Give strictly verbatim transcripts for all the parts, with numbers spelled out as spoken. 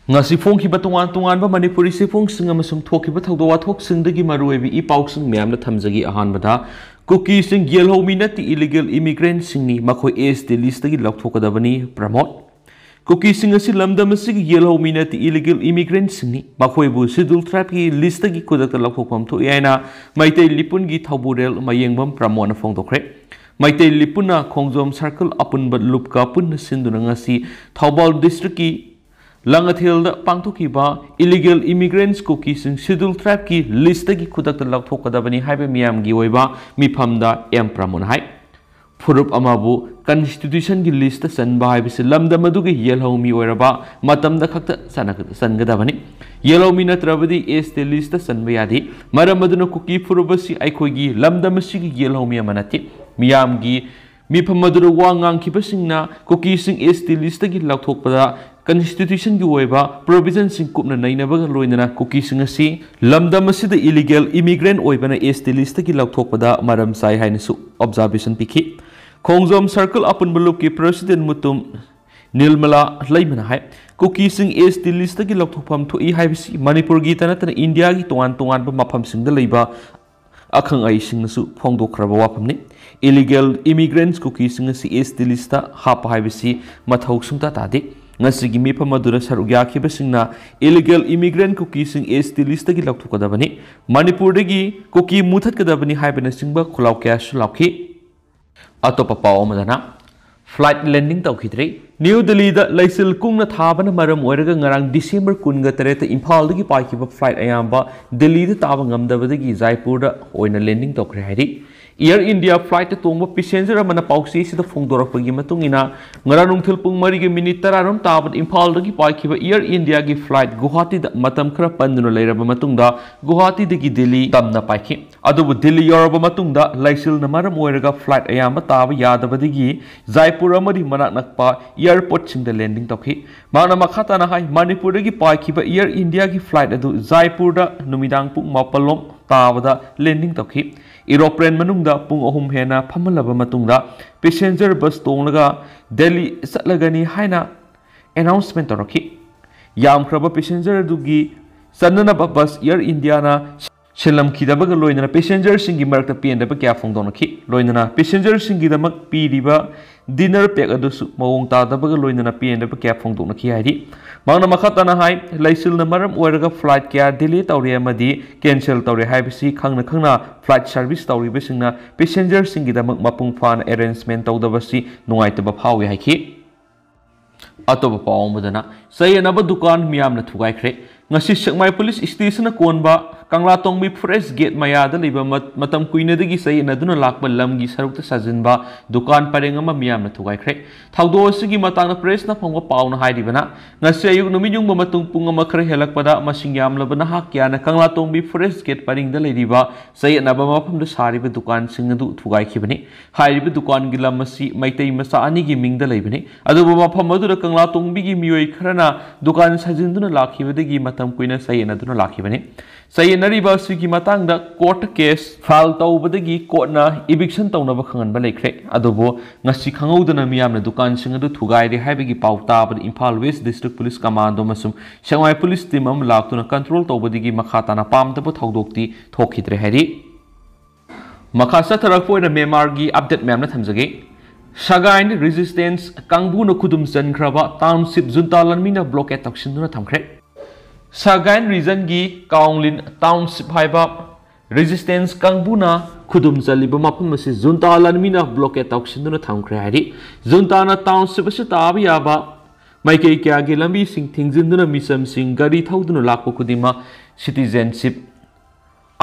ꯉꯁꯤ ꯐꯣꯡꯈꯤꯕ ꯇꯣꯉꯥꯟ ꯇꯣꯉꯥꯟꯕ ꯃꯅꯤꯄꯨꯔꯤ ꯆꯦꯐꯣꯡꯁꯤꯡ ꯑꯃꯁꯨꯡ ꯊꯣꯛꯈꯤꯕ ꯊꯧꯗꯣꯛ ꯋꯥꯊꯣꯛꯁꯤꯡꯗꯒꯤ ꯃꯔꯨꯑꯣꯏꯕ ꯏ ꯄꯥꯎꯁꯤꯡ ꯃꯌꯥꯝꯗ ꯊꯝꯖꯒꯦ꯫ ꯑꯍꯥꯟꯕꯗ, ꯀꯨꯀꯤꯁꯤꯡ ꯌꯦꯜꯍꯧꯃꯤ ꯅꯠꯇꯦ, illegal immigrantꯁꯤꯡꯅꯤ, ꯃꯈꯣꯏ S T listꯇꯒꯤ ꯂꯧꯊꯣꯛꯀꯗꯕꯅꯤ, ꯄ꯭ꯔꯃꯣꯗ꯫ ꯀꯨꯀꯤꯁꯤꯡ ꯑꯁꯤ ꯂꯝꯗꯝ ꯑꯁꯤꯒꯤ ꯌꯦꯜꯍꯧꯃꯤ ꯅꯠꯇꯦ, illegal immigrantꯁꯤꯡꯅꯤ, ꯃꯈꯣꯏꯕꯨ Scheduled Tribeꯀꯤ listꯇꯒꯤ ꯈꯨꯗꯛꯇ ꯂꯧꯊꯣꯛꯐꯝ ꯊꯣꯛꯏ ꯍꯥꯏꯅ ꯃꯩꯇꯩ ꯂꯤꯄꯨꯟꯒꯤ ꯊꯧꯕꯨꯔꯦꯜ ꯃꯌꯦꯡꯕꯝ ꯄ꯭ꯔꯃꯣꯗꯅ ꯐꯣꯡꯗꯣꯛꯈ꯭ꯔꯦ꯫ ꯃꯩꯇꯩ ꯂꯤꯄꯨꯟꯅ ꯈꯣꯡꯖꯣꯝ circle ꯑꯄꯨꯟꯕ ꯂꯨꯞꯀ ꯄꯨꯟꯅ ꯁꯤꯟꯗꯨꯅ ꯉꯁꯤ ꯊꯧꯕꯥꯜ districtꯀꯤ ꯂꯥꯡꯉꯊꯦꯜꯗ ꯄꯥꯡꯊꯣꯛꯈꯤꯕ illegal immigrants ꯀꯨꯀꯤꯁꯤꯡ Scheduled Tribeꯀꯤ listꯇꯒꯤ ꯈꯨꯗꯛꯇ ꯂꯧꯊꯣꯛꯀꯗꯕꯅꯤ ꯍꯥꯏꯕ ꯃꯤꯌꯥꯝꯒꯤ ꯑꯣꯏꯕ ꯃꯤꯐꯝꯗ ꯑꯦꯝ ꯄ꯭ꯔꯃꯣꯗꯅ ꯍꯥꯏ꯫ ꯐꯨꯔꯨꯞ ꯑꯃꯕꯨ constitutionꯒꯤ listꯇ ꯆꯟꯕ ꯍꯥꯏꯕꯁꯤ ꯂꯝꯗꯝ ꯑꯗꯨꯒꯤ ꯌꯦꯜꯍꯧꯃꯤ ꯑꯣꯏꯔꯕ ꯃꯇꯝꯗ ꯈꯛꯇ ꯆꯟꯅ-, ꯆꯟꯒꯗꯕꯅꯤ꯫ ꯌꯦꯜꯍꯧꯃꯤ ꯅꯠꯇ꯭ꯔꯕꯗꯤ S T listꯇ ꯆꯟꯕ ꯌꯥꯗꯦ꯫ ꯃꯔꯝ ꯑꯗꯨꯅ ꯀꯨꯀꯤ ꯐꯨꯔꯨꯞ ꯑꯁꯤ ꯑꯩꯈꯣꯏꯒꯤ ꯂꯝꯗꯝ ꯑꯁꯤꯒꯤ ꯌꯦꯜꯍꯧꯃꯤ ꯑꯃ ꯅꯠꯇꯦ꯫ ꯃꯤꯌꯥꯝꯒꯤ ꯃꯤꯐꯝ ꯑꯗꯨꯗ ꯋꯥ ꯉꯥꯡꯈꯤꯕꯁꯤꯡꯅ ꯀꯨꯀꯤꯁꯤꯡ S T listꯇꯒꯤ ꯂꯧꯊꯣꯛꯄꯗ constitutionꯒꯤ ꯑꯣꯏꯕ provisionꯁꯤꯡ ꯀꯨꯞꯅ ꯅꯩꯅꯕꯒ ꯂꯣꯏꯅꯅ ꯀꯨꯀꯤꯁꯤꯡ ꯑꯁꯤ ꯂꯝꯗꯝ ꯑꯁꯤꯗ illegal immigrant ꯑꯣꯏꯕꯅ S T listꯇꯒꯤ ꯂꯧꯊꯣꯛꯄꯗ ꯃꯔꯝ ꯆꯥꯏ ꯍꯥꯏꯅꯁꯨ observation ꯄꯤꯈꯤ꯫ ꯈꯣꯡꯖꯣꯝ circle ꯑꯄꯨꯟꯕ ꯂꯨꯞꯀꯤ president ꯃꯨꯇꯨꯝ ꯅꯤꯔꯃꯂꯥ ꯂꯩꯃꯅ ꯍꯥꯏ, ꯀꯨꯀꯤꯁꯤꯡ S T listꯇꯒꯤ ꯂꯧꯊꯣꯛꯐꯝ ꯊꯣꯛꯏ ꯍꯥꯏꯕꯁꯤ ꯃꯅꯤꯄꯨꯔꯒꯤꯇ ꯅꯠꯇꯅ ꯏꯟꯗꯤꯌꯥꯒꯤ ꯇꯣꯉꯥꯟ ꯇꯣꯉꯥꯟꯕ ꯃꯐꯝꯁꯤꯡꯗ ꯂꯩꯕ ꯑꯈꯪ ꯑꯍꯩꯁꯤꯡꯅꯁꯨ ꯐꯣꯡꯗꯣꯛꯈ꯭ꯔꯕ ꯋꯥꯐꯝꯅꯤ꯫ Illegal immigrants ꯀꯨꯀꯤꯁꯤꯡ ꯑꯁꯤ S T listꯇ ꯍꯥꯞꯄ ꯍꯥꯏꯕꯁꯤ ꯃꯊꯧ ꯁꯨꯡꯇꯥ ꯇꯥꯗꯦ꯫ ꯉꯁꯤꯒꯤ ꯃꯤꯐꯝ ꯑꯗꯨꯗ ꯁꯔꯨꯛ ꯌꯥꯈꯤꯕꯁꯤꯡꯅ illegal immigrant ꯀꯨꯀꯤꯁꯤꯡ S T listꯇꯒꯤ ꯂꯧꯊꯣꯛꯀꯗꯕꯅꯤ, ꯃꯅꯤꯄꯨꯔꯗꯒꯤ ꯀꯨꯀꯤ ꯃꯨꯊꯠꯀꯗꯕꯅꯤ ꯍꯥꯏꯕꯅꯆꯤꯡꯕ ꯈꯨꯜꯂꯥꯎ ꯀꯌꯥꯁꯨ ꯂꯥꯎꯈꯤ꯫ ꯑꯇꯣꯞꯄ ꯄꯥꯎ ꯑꯃꯗꯅ, flight landing ꯇꯧꯈꯤꯗ꯭ꯔꯦ꯫ ꯅ꯭ꯌꯨ ꯗꯤꯜꯂꯤꯗ ꯂꯩꯆꯤꯜ ꯀꯨꯡꯅ ꯊꯥꯕꯅ ꯃꯔꯝ ꯑꯣꯏꯔꯒ ꯉꯔꯥꯡ December ꯀꯨꯟꯒ ꯇꯔꯦꯠꯇ ꯏꯝꯐꯥꯜꯗꯒꯤ ꯄꯥꯏꯈꯤꯕ flight ꯑꯌꯥꯝꯕ ꯗꯤꯜꯂꯤꯗ ꯇꯥꯕ ꯉꯝꯗꯕꯗꯒꯤ ꯖꯥꯏꯄꯨꯔꯗ ꯑꯣꯏꯅ landing ꯇꯧꯈ꯭ꯔꯦ ꯍꯥꯏꯔꯤ꯫ Air India flightꯇ ꯇꯣꯡꯕ passenger ꯑꯃꯅ ꯄꯥꯎꯆꯦꯁꯤꯗ ꯐꯣꯡꯗꯣꯔꯛꯄꯒꯤ ꯃꯇꯨꯡ ꯏꯟꯅ, ꯉꯔꯥꯡ ꯅꯨꯡꯊꯤꯜ ꯄꯨꯡ ꯃꯔꯤꯒ minute ꯇꯔꯥꯔꯣꯝ ꯇꯥꯕꯗ ꯏꯝꯐꯥꯜꯗꯒꯤ ꯄꯥꯏꯈꯤꯕ Air Indiaꯒꯤ flight ꯒꯨꯋꯥꯍꯥꯇꯤꯗ ꯃꯇꯝ ꯈꯔ ꯄꯟꯗꯨꯅ ꯂꯩꯔꯕ ꯃꯇꯨꯡꯗ ꯒꯨꯋꯥꯍꯥꯇꯤꯗꯒꯤ ꯗꯤꯜꯂꯤ ꯇꯝꯅ ꯄꯥꯏꯈꯤ꯫ ꯑꯗꯨꯕꯨ ꯗꯤꯜꯂꯤ ꯌꯧꯔꯕ ꯃꯇꯨꯡꯗ ꯂꯩꯆꯤꯜꯅ ꯃꯔꯝ ꯑꯣꯏꯔꯒ flight ꯑꯌꯥꯝꯕ ꯇꯥꯕ ꯌꯥꯗꯕꯗꯒꯤ ꯖꯥꯏꯄꯨꯔ ꯑꯃꯗꯤ ꯃꯅꯥꯛ ꯅꯛꯄ airportꯁꯤꯡꯗ landing ꯇꯧꯈꯤ꯫ ꯃꯍꯥꯛꯅ ꯃꯈꯥ ꯇꯥꯅ ꯍꯥꯏ, ꯃꯅꯤꯄꯨꯔꯗꯒꯤ ꯄꯥꯏꯈꯤꯕ Air Indiaꯒꯤ flight ꯑꯗꯨ ꯖꯥꯏꯄꯨꯔꯗ ꯅꯨꯃꯤꯗꯥꯡ ꯄꯨꯡ ꯃꯥꯄꯜ ꯂꯣꯝ ꯇꯥꯕꯗ landing ꯇꯧꯈꯤ꯫ Aeroplane ꯃꯅꯨꯡꯗ ꯄꯨꯡ ꯑꯍꯨꯝ ꯍꯦꯟꯅ ꯐꯝꯍꯜꯂꯕ ꯃꯇꯨꯡꯗ passenger bus ꯇꯣꯡꯂꯒ ꯗꯦꯜꯂꯤ ꯆꯠꯂꯒꯅꯤ ꯍꯥꯏꯅ announcement ꯇꯧꯔꯛꯈꯤ꯫ ꯌꯥꯝꯈ꯭ꯔꯕ ꯄꯦꯁꯦꯟꯖꯔ ꯑꯗꯨꯒꯤ ꯆꯟꯅꯅꯕ ꯕꯁ ꯑꯦꯌꯔ ꯏꯟꯗꯤꯌꯥꯅ ꯁꯤꯜꯂꯝꯈꯤꯗꯕꯒ ꯂꯣꯏꯅꯅ ꯄꯦꯁꯦꯟꯖꯔꯁꯤꯡꯒꯤ ꯃꯔꯛꯇ ꯄꯦꯟꯗꯕ ꯀꯌꯥ ꯐꯣꯡꯗꯣꯛꯅꯈꯤ꯫ ꯂꯣꯏꯅꯅ ꯄꯦꯁꯦꯟꯖꯔꯁꯤꯡꯒꯤꯗꯃꯛ ꯄꯤꯔꯤꯕ ꯗꯤꯅꯔ ꯄꯦꯛ ꯑꯗꯨꯁꯨ ꯃꯑꯣꯡ ꯇꯥꯗꯕꯒ ꯂꯣꯏꯅꯅ ꯄꯦꯟꯗꯕ ꯀꯌꯥ ꯐꯣꯡꯗꯣꯛꯅꯈꯤ ꯍꯥꯏꯔꯤ꯫ ꯃꯍꯥꯛꯅ ꯃꯈꯥ ꯇꯥꯅ ꯍꯥꯏ, ꯂꯩꯆꯤꯜꯅ ꯃꯔꯝ ꯑꯣꯏꯔꯒ ꯐ꯭ꯂꯥꯏꯠ ꯀꯌꯥ ꯗꯤꯂꯦ ꯇꯧꯔꯦ ꯑꯃꯗꯤ ꯀꯦꯟꯁꯦꯜ ꯇꯧꯔꯦ ꯍꯥꯏꯕꯁꯤ ꯈꯪꯅ ꯈꯪꯅ ꯐ꯭ꯂꯥꯏꯠ ꯁꯥꯔꯚꯤꯁ ꯇꯧꯔꯤꯕꯁꯤꯡꯅ ꯄꯦꯁꯦꯟꯖꯔꯁꯤꯡꯒꯤꯗꯃꯛ ꯃꯄꯨꯡ ꯐꯥꯅ ꯑꯦꯔꯦꯟꯖꯃꯦꯟ ꯇꯧꯗꯕꯁꯤ ꯅꯨꯡꯉꯥꯏꯇꯕ ꯐꯥꯎꯏ ꯍꯥꯏꯈꯤ꯫ ꯑꯇꯣꯞꯄ ꯄꯥꯎ ꯑꯃꯗꯅ, ꯆꯌꯦꯠꯅꯕ ꯗꯨꯀꯥꯟ ꯃꯤꯌꯥꯝꯅ ꯊꯨꯒꯥꯏꯈ꯭ꯔꯦ꯫ ꯉꯁꯤ ꯁꯦꯛꯃꯥꯏ ꯄꯨꯂꯤꯁ ꯁ꯭ꯇꯦꯁꯟꯅ ꯀꯣꯟꯕ ꯀꯪꯂꯥꯇꯣꯡꯕꯤ ꯐꯣꯔꯦꯁ ꯒꯦꯠ ꯃꯌꯥꯗ ꯂꯩꯕ ꯃ-, ꯃꯇꯝ ꯀꯨꯏꯅꯗꯒꯤ ꯆꯌꯦꯠꯅꯗꯨꯅ ꯂꯥꯛꯄ ꯂꯝꯒꯤ ꯁꯔꯨꯛꯇ ꯁꯥꯖꯤꯟꯕ ꯗꯨꯀꯥꯟ ꯄꯔꯦꯡ ꯑꯃ ꯃꯤꯌꯥꯝꯅ ꯊꯨꯒꯥꯏꯈ꯭ꯔꯦ꯫ ꯊꯧꯗꯣꯛ ꯑꯁꯤꯒꯤ ꯃꯇꯥꯡꯗ ꯄ꯭ꯔꯦꯁꯅ ꯐꯪꯕ ꯄꯥꯎꯅ ꯍꯥꯏꯔꯤꯕꯅ, ꯉꯁꯤ ꯑꯌꯨꯛ ꯅꯨꯃꯤꯠ ꯌꯨꯡꯕ ꯃꯇꯨꯡ ꯄꯨꯡ ꯑꯃ ꯈꯔ ꯍꯦꯜꯂꯛꯄꯗ ꯃꯁꯤꯡ ꯌꯥꯝꯂꯕ ꯅꯍꯥ ꯀꯌꯥꯅ ꯀꯪꯂꯥꯇꯣꯡꯕꯤ ꯐꯣꯔꯦꯁ ꯒꯦꯠ ꯄꯔꯤꯡꯗ ꯂꯩꯔꯤꯕ ꯆꯌꯦꯠꯅꯕ ꯃꯐꯝꯗ ꯁꯥꯔꯤꯕ ꯗꯨꯀꯥꯟꯁꯤꯡ ꯑꯗꯨ ꯊꯨꯒꯥꯏꯈꯤꯕꯅꯤ꯫ ꯍꯥꯏꯔꯤꯕ ꯗꯨꯀꯥꯟꯒꯤ ꯂꯝ ꯑꯁꯤ ꯃꯩꯇꯩ ꯃꯆꯥ ꯑꯅꯤꯒꯤ ꯃꯤꯡꯗ ꯂꯩꯕꯅꯤ꯫ ꯑꯗꯨꯕꯨ ꯃꯐꯝ ꯑꯗꯨꯗ ꯀꯪꯂꯥꯇꯣꯡꯕꯤꯒꯤ ꯃꯤꯑꯣꯏ ꯈꯔꯅ ꯗꯨꯀꯥꯟ ꯁꯥꯖꯤꯟꯗꯨꯅ ꯂꯥꯛꯈꯤꯕꯗꯒꯤ ꯃꯇꯝ ꯀꯨꯏꯅ ꯆꯌꯦꯠꯅꯗꯨꯅ ꯂꯥꯛꯈꯤꯕꯅꯤ꯫ ꯆꯌꯦꯠꯅꯔꯤꯕ ꯑꯁꯤꯒꯤ ꯃꯇꯥꯡꯗ ꯀꯣꯔꯠꯇ ꯀꯦꯁ ꯐꯥꯏꯜ ꯇꯧꯕꯗꯒꯤ ꯀꯣꯔꯠꯅ ꯏꯚꯤꯛꯁꯟ ꯇꯧꯅꯕ ꯈꯪꯍꯟꯕ ꯂꯩꯈ꯭ꯔꯦ꯫ ꯑꯗꯨꯕꯨ ꯉꯁꯤ ꯈꯪꯍꯧꯗꯅ ꯃꯤꯌꯥꯝꯅ ꯗꯨꯀꯥꯟꯁꯤꯡ ꯑꯗꯨ ꯊꯨꯒꯥꯏꯔꯦ ꯍꯥꯏꯕꯒꯤ ꯄꯥꯎ ꯇꯥꯕꯗ Imphal west district police commando ꯑꯃꯁꯨꯡ ꯁꯦꯛꯃꯥꯏ ꯄꯨꯂꯤꯁ ꯇꯤꯝ ꯑꯃ ꯂꯥꯛꯇꯨꯅ ꯀꯟꯇ꯭ꯔꯣꯜ ꯇꯧꯕꯗꯒꯤ ꯃꯈꯥ ꯇꯥꯅ ꯄꯥꯝꯗꯕ ꯊꯧꯗꯣꯛꯇꯤ ꯊꯣꯛꯈꯤꯗ꯭ꯔꯦ ꯍꯥꯏꯔꯤ꯫ ꯃꯈꯥ ꯆꯠꯊꯔꯛꯄ ꯑꯣꯏꯅ ꯃ꯭ꯌꯥꯟꯃꯥꯔꯒꯤ ꯑꯞꯗꯦꯠ ꯃꯌꯥꯝꯅ ꯊꯝꯖꯒꯦ꯫ ꯁꯒꯥꯏꯟ ꯔꯦꯖꯤꯁꯇꯦꯟꯁ ꯀꯥꯡꯕꯨꯅ ꯈꯨꯗꯨꯝ ꯆꯟꯈ꯭ꯔꯕ ꯇꯥꯎꯟꯁꯤꯞ ꯖꯨꯟꯇꯥ ꯂꯥꯟꯃꯤꯅ ꯕ꯭ꯂꯣꯀꯦꯠ ꯇꯧꯁꯤꯟꯗꯨꯅ ꯊꯝꯈ꯭ꯔꯦ꯫ ꯁꯒꯥꯏꯟ ꯔꯤꯖꯟꯒꯤ ꯀꯥꯎꯡꯂꯤꯟ ꯇꯥꯎꯟꯁꯤꯞ ꯍꯥꯏꯕ ꯔꯦꯖꯤꯁꯇꯦꯟꯁ ꯀꯥꯡꯕꯨꯅ ꯈꯨꯗꯨꯝ ꯆꯜꯂꯤꯕ ꯃꯐꯝ ꯑꯁꯤ ꯖꯨꯟꯇꯥ ꯂꯥꯟꯃꯤꯅ ꯕ꯭ꯂꯣꯀꯦꯠ ꯇꯧꯁꯤꯟꯗꯨꯅ ꯊꯝꯈ꯭ꯔꯦ ꯍꯥꯏꯔꯤ꯫ ꯖꯨꯟꯇꯥꯅ ꯇꯥꯎꯟꯁꯤꯞ ꯑꯁꯤ ꯇꯥꯕ ꯌꯥꯕ ꯃꯥꯏꯀꯩ ꯀꯌꯥꯒꯤ ꯂꯝꯕꯤꯁꯤꯡ ꯊꯤꯡꯖꯤꯟꯗꯨꯅ ꯃꯤꯆꯝꯁꯤꯡ ꯒꯥꯔꯤ ꯊꯧꯗꯨꯅ ꯂꯥꯛꯄ ꯈꯨꯗꯤꯡꯃꯛ ꯁꯤꯇꯤꯖꯦꯟꯁꯤꯞ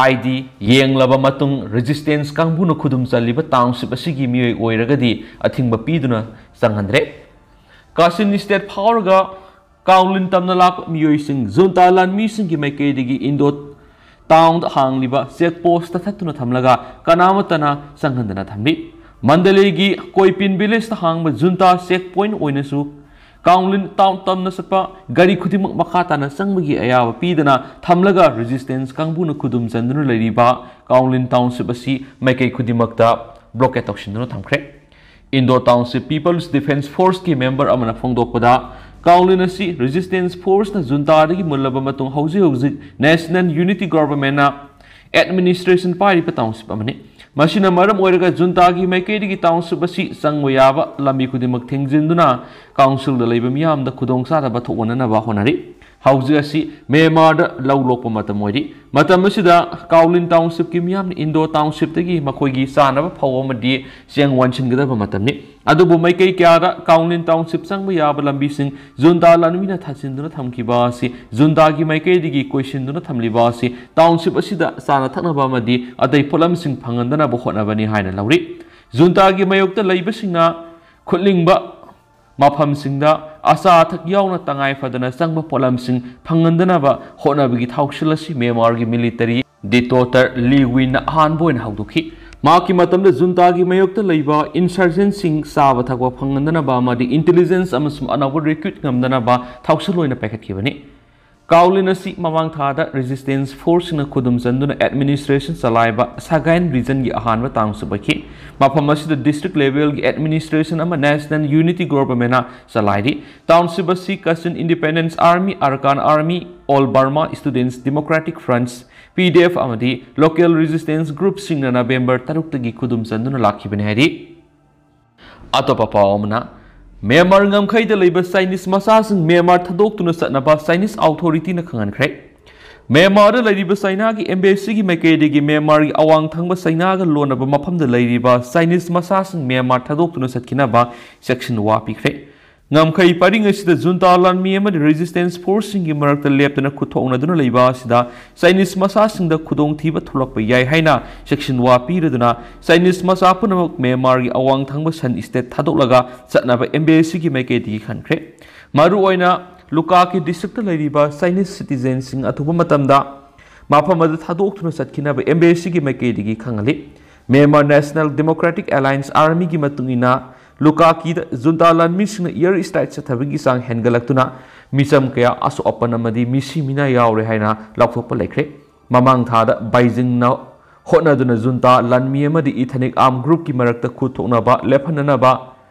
ꯑꯥꯏ ꯗꯤ ꯌꯦꯡꯂꯕ ꯃꯇꯨꯡ ꯔꯦꯖꯤꯁꯇꯦꯟꯁ ꯀꯥꯡꯕꯨꯅ ꯈꯨꯗꯨꯝ ꯆꯜꯂꯤꯕ ꯇꯥꯎꯟꯁꯤꯞ ꯑꯁꯤꯒꯤ ꯃꯤꯑꯣꯏ ꯑꯣꯏꯔꯒꯗꯤ ꯑꯊꯤꯡꯕ ꯄꯤꯗꯨꯅ ꯆꯪꯍꯟꯗ꯭ꯔꯦ꯫ ꯀꯥꯆꯤꯟ ꯏꯁꯇꯦꯠ ꯐꯥꯎꯔꯒ ꯀꯥꯎꯂꯤꯟ ꯇꯝꯅ ꯂꯥꯛꯄ ꯃꯤꯑꯣꯏꯁꯤꯡ ꯖꯨꯟꯇꯥ ꯂꯥꯟꯃꯤꯁꯤꯡꯒꯤ ꯃꯥꯏꯀꯩꯗꯒꯤ ꯏꯟꯗꯣ ꯇꯥꯎꯟꯗ ꯍꯥꯡꯂꯤꯕ ꯆꯦꯛ ꯄꯣꯁꯇ ꯊꯠꯇꯨꯅ ꯊꯝꯂꯒ ꯀꯅꯥꯃꯠꯇꯅ ꯆꯪꯍꯟꯗꯅ ꯊꯝꯂꯤ꯫ ꯃꯟꯗꯂꯦꯒꯤ ꯀꯣꯏꯄꯤꯟ ꯚꯤꯂꯦꯖꯇ ꯍꯥꯡꯕ ꯖꯨꯟꯇꯥ ꯆꯦꯛ ꯄꯣꯏꯟꯠ ꯑꯣꯏꯅꯁꯨ ꯀꯥꯎꯂꯤꯟ ꯇꯥꯎꯟ ꯇꯝꯅ ꯆꯠꯄ ꯒꯥꯔꯤ ꯈꯨꯗꯤꯡꯃꯛ ꯃꯈꯥ ꯇꯥꯅ ꯆꯪꯕꯒꯤ ꯑꯌꯥꯕ ꯄꯤꯗꯅ ꯊꯝꯂꯒ ꯔꯦꯖꯤꯁꯇꯦꯟꯁ ꯀꯥꯡꯕꯨꯅ ꯈꯨꯗꯨꯝ ꯆꯟꯗꯨꯅ ꯂꯩꯔꯤꯕ ꯀꯥꯎꯂꯤꯟ ꯇꯥꯎꯟꯁꯤꯞ ꯑꯁꯤ ꯃꯥꯏꯀꯩ ꯈꯨꯗꯤꯡꯃꯛꯇ ꯕ꯭ꯂꯣꯀꯦꯠ ꯇꯧꯁꯤꯟꯗꯨꯅ ꯊꯝꯈ꯭ꯔꯦ꯫ ꯏꯟꯗꯣ ꯇꯥꯎꯟꯁꯤꯞ ꯄꯤꯄꯜꯁ ꯗꯤꯐꯦꯟꯁ ꯐꯣꯔꯁꯀꯤ ꯃꯦꯝꯕꯔ ꯑꯃꯅ ꯐꯣꯡꯗꯣꯛꯄꯗ, ꯀꯥꯎꯂꯤꯟ ꯑꯁꯤ ꯔꯦꯖꯤꯁꯇꯦꯟꯁ ꯐꯣꯔꯁꯅ ꯖꯨꯟꯇꯥꯗꯒꯤ ꯃꯨꯜꯂꯕ ꯃꯇꯨꯡ ꯍꯧꯖꯤꯛ ꯍꯧꯖꯤꯛ ꯅꯦꯁꯅꯦꯜ ꯌꯨꯅꯤꯇꯤ ꯒꯣꯚꯔꯟꯃꯦꯟꯠꯅ ꯑꯦꯗꯃꯤꯅꯤꯁꯇ꯭ꯔꯦꯁꯟ ꯄꯥꯏꯔꯤꯕ ꯇꯥꯎꯟꯁꯤꯞ ꯑꯃꯅꯤ꯫ ꯃꯁꯤꯅ ꯃꯔꯝ ꯑꯣꯏꯔꯒ ꯖꯨꯟꯇꯥꯒꯤ ꯃꯥꯏꯀꯩꯗꯒꯤ ꯇꯥꯎꯟꯁꯤꯞ ꯑꯁꯤ ꯆꯪꯕ ꯌꯥꯕ ꯂꯝꯕꯤ ꯈꯨꯗꯤꯡꯃꯛ ꯊꯤꯡꯖꯤꯟꯗꯨꯅ ꯀꯥꯎꯟꯁꯤꯜꯗ ꯂꯩꯕ ꯃꯤꯌꯥꯝꯗ ꯈꯨꯗꯣꯡꯆꯥꯗꯕ ꯊꯣꯛꯍꯟꯅꯅꯕ ꯍꯣꯠꯅꯔꯤ꯫ ꯍꯧꯖꯤꯛ ꯑꯁꯤ ꯃ꯭ꯌꯥꯟꯃꯥꯔꯗ ꯂꯧ ꯂꯣꯛꯄ ꯃꯇꯝ ꯑꯣꯏꯔꯤ꯫ ꯃꯇꯝ ꯑꯁꯤꯗ ꯀꯥꯎꯂꯤꯟ ꯇꯥꯎꯟꯁꯤꯞꯀꯤ ꯃꯤꯌꯥꯝꯅ ꯏꯟꯗꯣ ꯇꯥꯎꯟꯁꯤꯞꯇꯒꯤ ꯃꯈꯣꯏꯒꯤ ꯆꯥꯅꯕ ꯐꯧ ꯑꯃꯗꯤ ꯆꯦꯡ ꯋꯥꯟꯁꯤꯟꯒꯗꯕ ꯃꯇꯝꯅꯤ꯫ ꯑꯗꯨꯕꯨ ꯃꯥꯏꯀꯩ ꯀꯌꯥꯗ ꯀꯥꯎꯂꯤꯟ ꯇꯥꯎꯟꯁꯤꯞ ꯆꯪꯕ ꯌꯥꯕ ꯂꯝꯕꯤꯁꯤꯡ ꯖꯨꯟꯇꯥ ꯂꯥꯟꯃꯤꯅ ꯊꯥꯖꯤꯟꯗꯨꯅ ꯊꯝꯈꯤꯕ ꯑꯁꯤ ꯖꯨꯟꯇꯥꯒꯤ ꯃꯥꯏꯀꯩꯗꯒꯤ ꯀꯣꯏꯁꯤꯟꯗꯨꯅ ꯊꯝꯂꯤꯕ ꯑꯁꯤ ꯇꯥꯎꯟꯁꯤꯞ ꯑꯁꯤꯗ ꯆꯥꯅ ꯊꯛꯅꯕ ꯑꯃꯗꯤ ꯑꯇꯩ ꯄꯣꯠꯂꯝꯁꯤꯡ ꯐꯪꯍꯟꯗꯅꯕ ꯍꯣꯠꯅꯕꯅꯤ ꯍꯥꯏꯅ ꯂꯧꯔꯤ꯫ ꯖꯨꯟꯇꯥꯒꯤ ꯃꯥꯌꯣꯛꯇ ꯂꯩꯕꯁꯤꯡꯅ ꯈꯨꯠꯂꯤꯡꯕ ꯃꯐꯝꯁꯤꯡꯗ ꯑꯆꯥ ꯑꯊꯛ ꯌꯥꯎꯅ ꯇꯉꯥꯏ ꯐꯗꯅ ꯆꯪꯕ ꯄꯣꯠꯂꯝꯁꯤꯡ ꯐꯪꯍꯟꯗꯅꯕ ꯍꯣꯠꯅꯕꯒꯤ ꯊꯧꯁꯤꯜ ꯑꯁꯤ ꯃ꯭ꯌꯥꯟꯃꯥꯔꯒꯤ ꯃꯤꯂꯤꯇꯔꯤ ꯗꯤꯛꯇꯦꯇꯔ ꯂꯤ ꯋꯤꯟꯅ ꯑꯍꯥꯟꯕ ꯑꯣꯏꯅ ꯍꯧꯗꯣꯛꯈꯤ꯫ ꯃꯍꯥꯛꯀꯤ ꯃꯇꯝꯗ ꯖꯨꯟꯇꯥꯒꯤ ꯃꯥꯌꯣꯛꯇ ꯂꯩꯕ ꯏꯟꯁꯔꯖꯦꯟꯁꯤꯡ ꯆꯥꯕ ꯊꯛꯄ ꯐꯪꯍꯟꯗꯅꯕ ꯑꯃꯗꯤ ꯏꯟꯇꯦꯂꯤꯖꯦꯟꯁ ꯑꯃꯁꯨꯡ ꯑꯅꯧꯕ ꯔꯤꯀ꯭ꯔꯨꯠ ꯉꯝꯗꯅꯕ ꯊꯧꯁꯤꯜ ꯑꯣꯏꯅ ꯄꯥꯏꯈꯠꯈꯤꯕꯅꯤ꯫ ꯀꯥꯎꯂꯤꯟ ꯑꯁꯤ ꯃꯃꯥꯡ ꯊꯥꯗ ꯔꯦꯖꯤꯁꯇꯦꯟꯁ ꯐꯣꯔꯁꯁꯤꯡꯅ ꯈꯨꯗꯨꯝ ꯆꯟꯗꯨꯅ ꯑꯦꯗꯃꯤꯅꯤꯁꯇ꯭ꯔꯦꯁꯟ ꯆꯂꯥꯏꯕ ꯁꯒꯥꯏꯟ ꯔꯤꯖꯟꯒꯤ ꯑꯍꯥꯟꯕ ꯇꯥꯎꯟꯁꯤꯞ ꯑꯣꯏꯈꯤ꯫ ꯃꯐꯝ ꯑꯁꯤꯗ ꯗꯤꯁꯇ꯭ꯔꯤꯛ ꯂꯦꯚꯦꯜꯒꯤ ꯑꯦꯗꯃꯤꯅꯤꯁꯇ꯭ꯔꯦꯁꯟ ꯑꯃ ꯅꯦꯁꯅꯦꯜ ꯌꯨꯅꯤꯇꯤ ꯒꯣꯚꯔꯟꯃꯦꯟꯠꯅ ꯆꯂꯥꯏꯔꯤ꯫ ꯇꯥꯎꯟꯁꯤꯞ ꯑꯁꯤ ꯀꯆꯤꯟ ꯏꯟꯗꯤꯄꯦꯟꯗꯦꯟꯁ ꯑꯥꯔꯃꯤ, ꯑꯔꯀꯥꯟ ꯑꯥꯔꯃꯤ, ꯑꯣꯜ ꯕꯔꯃꯥ ꯁ꯭ꯇꯨꯗꯦꯟꯠꯁ ꯗꯦꯃꯣꯀ꯭ꯔꯦꯇꯤꯛ ꯐ꯭ꯔꯟꯠ, ꯄꯤ ꯗꯤ ꯑꯦꯐ, ꯑꯃꯗꯤ ꯂꯣꯀꯦꯜ ꯔꯦꯖꯤꯁꯇꯦꯟꯁ ꯒ꯭ꯔꯨꯞꯁꯤꯡꯅ ꯅꯕꯦꯝꯕꯔ ꯇꯔꯨꯛꯇꯒꯤ ꯈꯨꯗꯨꯝ ꯆꯟꯗꯨꯅ ꯂꯥꯛꯈꯤꯕꯅꯤ ꯍꯥꯏꯔꯤ꯫ ꯑꯇꯣꯞꯄ ꯄꯥꯎ ꯑꯃꯅ, ꯃ꯭ꯌꯥꯟꯃꯥꯔ ꯉꯝꯈꯩꯗ ꯂꯩꯕ ꯆꯥꯏꯅꯤꯁ ꯃꯆꯥꯁꯤꯡ ꯃ꯭ꯌꯥꯟꯃꯥꯔ ꯊꯥꯗꯣꯛꯇꯨꯅ ꯆꯠꯅꯕ ꯆꯥꯏꯅꯤꯁ ꯑꯣꯊꯣꯔꯤꯇꯤꯅ ꯈꯪꯍꯟꯈ꯭ꯔꯦ꯫ ꯃ꯭ꯌꯥꯟꯃꯥꯔꯗ ꯂꯩꯔꯤꯕ ꯆꯥꯏꯅꯥꯒꯤ ꯑꯦꯝꯕꯦꯁꯤꯒꯤ ꯃꯥꯏꯀꯩꯗꯒꯤ ꯃ꯭ꯌꯥꯟꯃꯥꯔꯒꯤ ꯑꯋꯥꯡ ꯊꯪꯕ ꯆꯥꯏꯅꯥꯒ ꯂꯣꯟꯅꯕ ꯃꯐꯝꯗ ꯂꯩꯔꯤꯕ ꯆꯥꯏꯅꯤꯁ ꯃꯆꯥꯁꯤꯡ ꯃ꯭ꯌꯥꯟꯃꯥꯔ ꯊꯥꯗꯣꯛꯇꯨꯅ ꯆꯠꯈꯤꯅꯕ ꯆꯦꯛꯁꯤꯟ ꯋꯥ ꯄꯤꯈ꯭ꯔꯦ꯫ ꯉꯝꯈꯩ ꯄꯔꯤꯡ ꯑꯁꯤꯗ ꯖꯨꯟꯇꯥ ꯂꯥꯟꯃꯤ ꯑꯃꯗꯤ ꯔꯦꯖꯤꯁꯇꯦꯟꯁ ꯐꯣꯔꯁꯁꯤꯡꯒꯤ ꯃꯔꯛꯇ ꯂꯦꯞꯇꯅ ꯈꯨꯠ ꯊꯣꯛꯅꯗꯨꯅ ꯂꯩꯕ ꯑꯁꯤꯗ ꯆꯥꯏꯅꯤꯁ ꯃꯆꯥꯁꯤꯡꯗ ꯈꯨꯗꯣꯡꯊꯤꯕ ꯊꯣꯛꯂꯛꯄ ꯌꯥꯏ ꯍꯥꯏꯅ ꯆꯦꯛꯁꯤꯟ ꯋꯥ ꯄꯤꯔꯗꯨꯅ ꯆꯥꯏꯅꯤꯁ ꯃꯆꯥ ꯄꯨꯝꯅꯃꯛ ꯃ꯭ꯌꯥꯟꯃꯥꯔꯒꯤ ꯑꯋꯥꯡ ꯊꯪꯕ ꯁꯟ ꯁ꯭ꯇꯦꯠ ꯊꯥꯗꯣꯛꯂꯒ ꯆꯠꯅꯕ ꯑꯦꯝꯕꯦꯁꯤꯒꯤ ꯃꯥꯏꯀꯩꯗꯒꯤ ꯈꯟꯈ꯭ꯔꯦ꯫ ꯃꯔꯨꯑꯣꯏꯅ ꯂꯨꯀꯥꯀꯤ ꯗꯤꯁꯇ꯭ꯔꯤꯛꯇ ꯂꯩꯔꯤꯕ ꯆꯥꯏꯅꯤꯁ ꯁꯤꯇꯤꯖꯦꯟꯁꯤꯡ ꯑꯊꯨꯕ ꯃꯇꯝꯗ ꯃꯐꯝ ꯑꯗꯨ ꯊꯥꯗꯣꯛꯇꯨꯅ ꯆꯠꯈꯤꯅꯕ ꯑꯦꯝꯕꯦꯁꯤꯒꯤ ꯃꯥꯏꯀꯩꯗꯒꯤ ꯈꯪꯍꯜꯂꯤ꯫ ꯃ꯭ꯌꯥꯟꯃꯥꯔ ꯅꯦꯁꯅꯦꯜ ꯗꯦꯃꯣꯀ꯭ꯔꯦꯇꯤꯛ ꯑꯦꯂꯥꯌꯟꯁ ꯑꯥꯔꯃꯤꯒꯤ ꯃꯇꯨꯡ ꯏꯟꯅ, ꯂꯨꯀꯥꯀꯤꯗ ꯖꯨꯟꯇꯥ ꯂꯥꯟꯃꯤꯁꯤꯡꯅ ꯑꯦꯌꯔ ꯁ꯭ꯇ꯭ꯔꯥꯏꯛ ꯆꯠꯊꯕꯒꯤ ꯆꯥꯡ ꯍꯦꯟꯒꯠꯂꯛꯇꯨꯅ ꯃꯤꯆꯝ ꯀꯌꯥ ꯑꯁꯣꯛ ꯑꯄꯟ ꯑꯃꯗꯤ ꯃꯤꯁꯤ ꯃꯤꯅꯥ ꯌꯥꯎꯔꯦ ꯍꯥꯏꯅ ꯂꯥꯎꯊꯣꯛꯄ ꯂꯩꯈ꯭ꯔꯦ꯫ ꯃꯃꯥꯡ ꯊꯥꯗ ꯕꯩꯖꯤꯡꯅ ꯍꯣꯠꯅꯗꯨꯅ ꯖꯨꯟꯇꯥ ꯂꯥꯟꯃꯤ ꯑꯃꯗꯤ ꯏꯊꯅꯤꯛ ꯑꯥꯔꯝ ꯒ꯭ꯔꯨꯞꯀꯤ ꯃꯔꯛꯇ ꯈꯨꯠ ꯊꯣꯛꯅꯕ ꯂꯦꯞꯍꯟꯅꯅꯕ